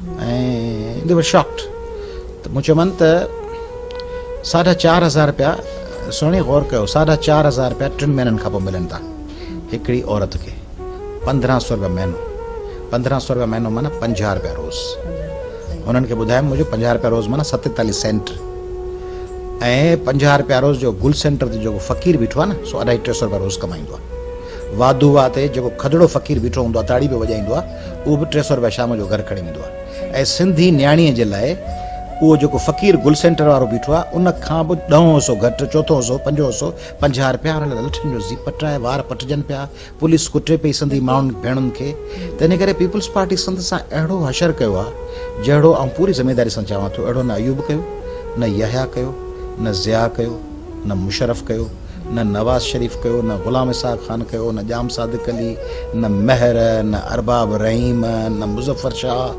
۽ the were shocked ته مون چيومان ته ساڍا 4000 رپيا، سهڻي غور ڪيو، ساڍا 4000 رپيا 3 مهينن کان پوء ملن ٿا هڪڙي عورت کي، 1500 رپيا مهينو، 1500 رپيا مهينو معنيٰ 50 رپيا روز. هنن کي ٻڌايم منهنجو 50 رپيا روز معنيٰ 47 سينٽ، ۽ 50 رپيا روز جو گل سينٽر تي جيڪو فقير بيٺو آهي نه سو اڍائي ٽي سو رپيا روز ڪمائيندو آهي. واڌو واهه تي جيڪو کدڙو فقير بيٺو هوندو آهي تاڙي پيو وڄائيندو آهي اهو به 300 رپيا شام جو گهر کڻي ويندو آهي. ۽ سنڌي نياڻيء جي لاء اهو جيڪو فقير گل سينٽر وارو بيٺو آهي ان کان به ڏهون حصو گهٽ، چوٿون حصو، پنجون حصو، 50 رپيا ان لاء لٺين جو زي پٽ آهي، وار پٽجن پيا، پوليس ڪٽي پئي سنڌي ماڻهن ڀيڻن کي. تنهن ڪري پيپلز پارٽي سنڌ سان اهڙو حشر ڪيو آهي جهڙو آئون پوري ذميداري سان چوان ٿو اهڙو نه ايوب ڪيو، نه يحيٰ ڪيو، نه ضياء ڪيو، نه مشرف ڪيو، نه نواز شريف ڪيو، نه غلام اسحاق خان ڪيو، نه ڄام صادق علي، نه مهر، نه ارباب رحيم، نه مظفر شاهه.